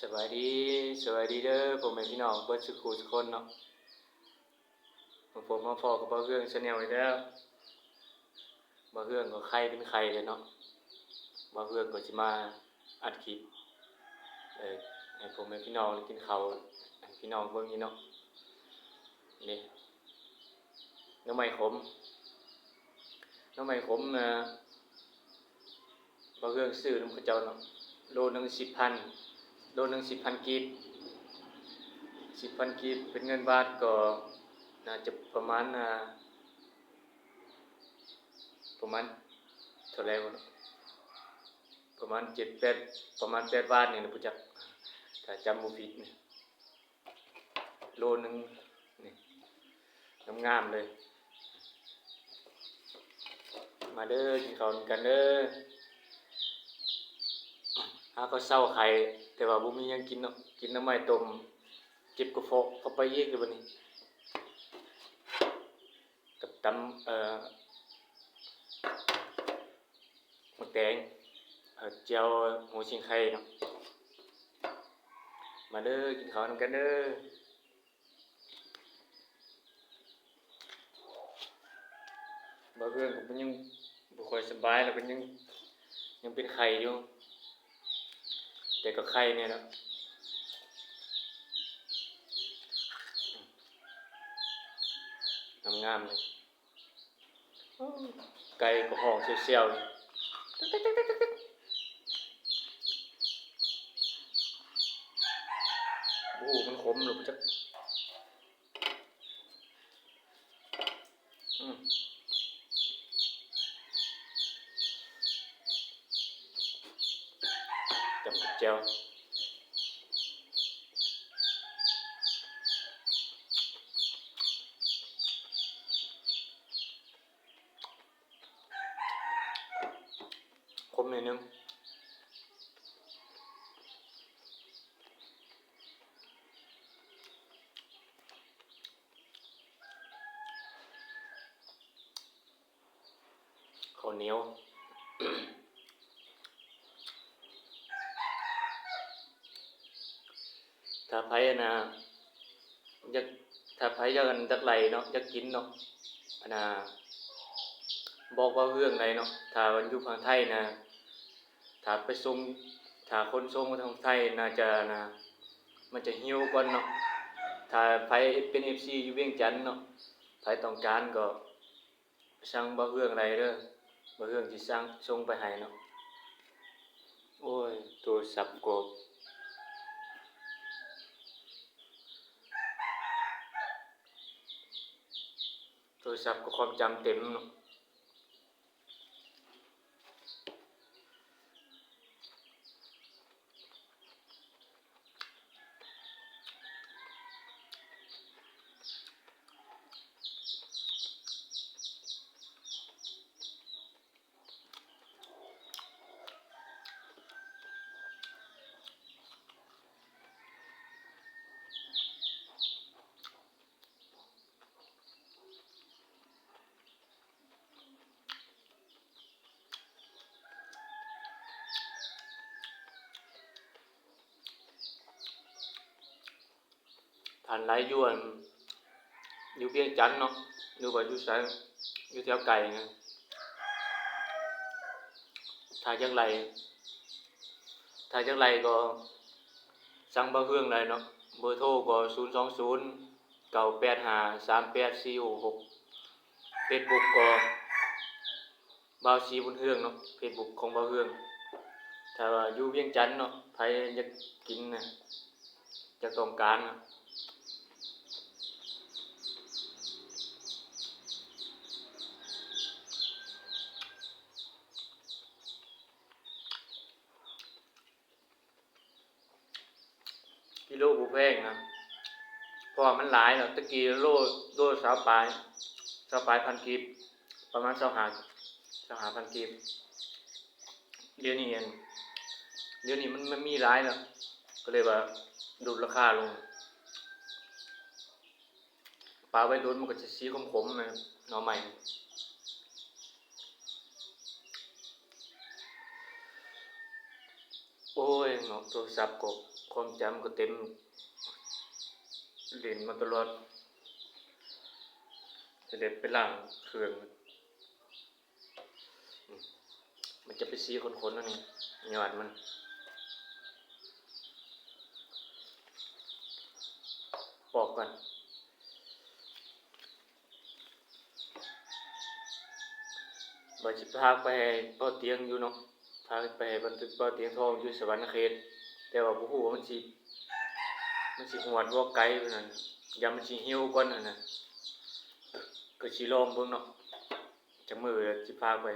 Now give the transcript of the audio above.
ສະບາຍດີ, ສະບາຍດີເດີພໍ່ແມ່ພີ່ນ້ອງເບິດສູ່ຄູ່ສູ່ຄົນເນາະ. ມາພົບມາພໍ້ກັບບ່າວເຮືອງແຊນແນວອີກແລ້ວ. ບ່າວເຮືອງກໍໄຂ້ເປັນໄຂ້ແລ້ວເນາະ, ບ່າວເຮືອງກໍຊິມາອັດຄລິບ ເອີ ໃຫ້ພໍ່ແມ່ພີ່ນ້ອງໄດ້ກິນເຂົ້າໃຫ້ພີ່ນ້ອງເບິ່ງອີກເນາະ. ນີ້ ໜໍ່ໄມ້ຂົມ, ໜໍ່ໄມ້ຂົມນະ ບ່າວເຮືອງຊື້ນຳເຂົາເຈົ້າເນາະ, ໂລໜຶ່ງສິບພັນ, ໂລໜຶ່ງສິບພັນກີບ, ສິບພັນກີບເປັນເງິນບາດກໍໜ້າຈະປະມານ ອ່າ ປະມານເທົ່າໃດວະເນາະ, ປະມານເຈັດແປດ ປະມານແປດບາດນີ້ແຫຼະ ບໍ່ຈັກ ຖ້າຈຳບໍ່ຜິດນີ້. ໂລໜຶ່ງນີ້ ງາມໆເລີຍ. ມາເດີ ກິນເຂົ້ານຳກັນເດີ. ຫາກໍເຊົາໄຂ້ ແຕ່ວ່າບໍ່ມີຫຍັງກິນເນາະ, ກິນໜໍ່ໄມ້ຕົ້ມ ເຈັບກະເພາະເຂົ້າໄປອີກເລີຍບັດນີ້. ກັບຕຳ ເອີ ໝາກແຕງ ເອົາແຈ່ວຫົວຊິງໄຄເນາະ. ມາເດີ ກິນເຂົ້ານຳກັນເດີ. ບ່າວເຮືອງກໍຍັງບໍ່ຄ່ອຍສະບາຍ ແລ້ວກໍຍັງ ຍັງເປັນໄຂ້ຢູ່, ແຕ່ກໍໄຂ້ແດ່ລະ. ງາມໆເລີຍ. ໂອ້ ໄກ່ກໍຮ້ອງແຊວໆ ນີ້. ໂອ້ ມັນຂົມຫຼືບໍ່ຈັກ. ອືມ ຈ້ຳກັບແຈ່ວ. ຂົມໜ້ອຍໜຶ່ງ. ເຂົ້າໜຽວ. ຖ້າໃຜ ອັນນ່າ ຢາກ ຖ້າໃຜຢາກ ອັນ ຢາກໄຫຼເນາະ ຢາກກິນເນາະ ອັນນ່າ ບອກບ່າວເຮືອງໄດ້ເນາະ. ຖ້າມັນຢູ່ຝັ່ງໄທນະ ຖ້າໄປສົ່ງ ຖ້າຂົນສົ່ງມາທາງໄທ ໜ້າຈະ ອັນນ່າ ມັນຈະຫິວກ່ອນເນາະ. ຖ້າໃຜເປັນເອັຟຊີຢູ່ວຽງຈັນເນາະ ໃຜຕ້ອງການກໍ ສັ່ງບ່າວເຮືອງໄດ້ເດີ, ບ່າວເຮືອງຊິສັ່ງ ສົ່ງໄປໃຫ້ເນາະ. ໂອ້ຍ ໂທລະສັບກໍ ໂທລະສັບກໍຄວາມຈຳເຕັມເນາະ. ທ່ານຫຼາຍຢູ່ ອັນ ຢູ່ວຽງຈັນເນາະ ຫຼືວ່າຢູ່ໃສ ຢູ່ແຖວໃກ້ນະ ຖ້າຢາກໄຫຼ ຖ້າຢາກໄຫຼກໍສັ່ງບ່າວເຮືອງໄດ້ເນາະ. ເບີໂທກໍ ສູນສອງສູນ ເກົ້າແປດຫ້າ ສາມແປດສີ່ຫົກຫົກ. ເຟສບຸກກໍ ບ່າວສີບຸນເຮືອງເນາະ ເຟສບຸກຂອງບ່າວເຮືອງ. ຖ້າວ່າຢູ່ວຽງຈັນເນາະ ໃຜຢາກກິນນະ ຢາກຕ້ອງການນະ. ກິໂລບໍ່ແພງນະ ເພາະວ່າມັນຫຼາຍເນາະ. ແຕ່ກີ້ໂລ ໂລຊາວປາຍ ຊາວປາຍພັນກີບ ປະມານຊາວຫ້າ ຊາວຫ້າພັນກີບ. ດຽວນີ້ ອັນ ດຽວນີ້ມັນ ມັນມີຫຼາຍເນາະ ກໍເລີຍວ່າຫຼຸດລາຄາລົງ. ປາໄວລຸ້ນມັນກໍຈະສີຂົມໆ ແມ່ນໜໍ່ໄມ້. ໂອ້ຍເນາະ ໂທລະສັບກໍ ຄວາມຈຳກໍເຕັມ ຫຼິ້ນມາຕະຫຼອດ ຈະໄດ້ໄປລ້າງເຄື່ອງ. ມັນຈະໄປສີຂຸ້ນໆ ອັນນີ້ຍອດມັນ ປອກກ່ອນ. ວ່າຊິພາໄປໃຫ້ເບົາຕຽງຢູ່ເນາະ ພາໄປໃຫ້ເບົາຕຽງທອງຢູ່ສະຫວັນນະເຂດ ແຕ່ວ່າບໍ່ຮູ້ວ່າມັນຊິ ມັນຊິຮອດບໍ່ໄກພຸ້ນນະ ຢ້ານມັນຊິຫິວກ່ອນຫັ້ນນະ ກໍຊິລອງເບິ່ງເນາະ ຈັກມື້ຊິພາໄປ.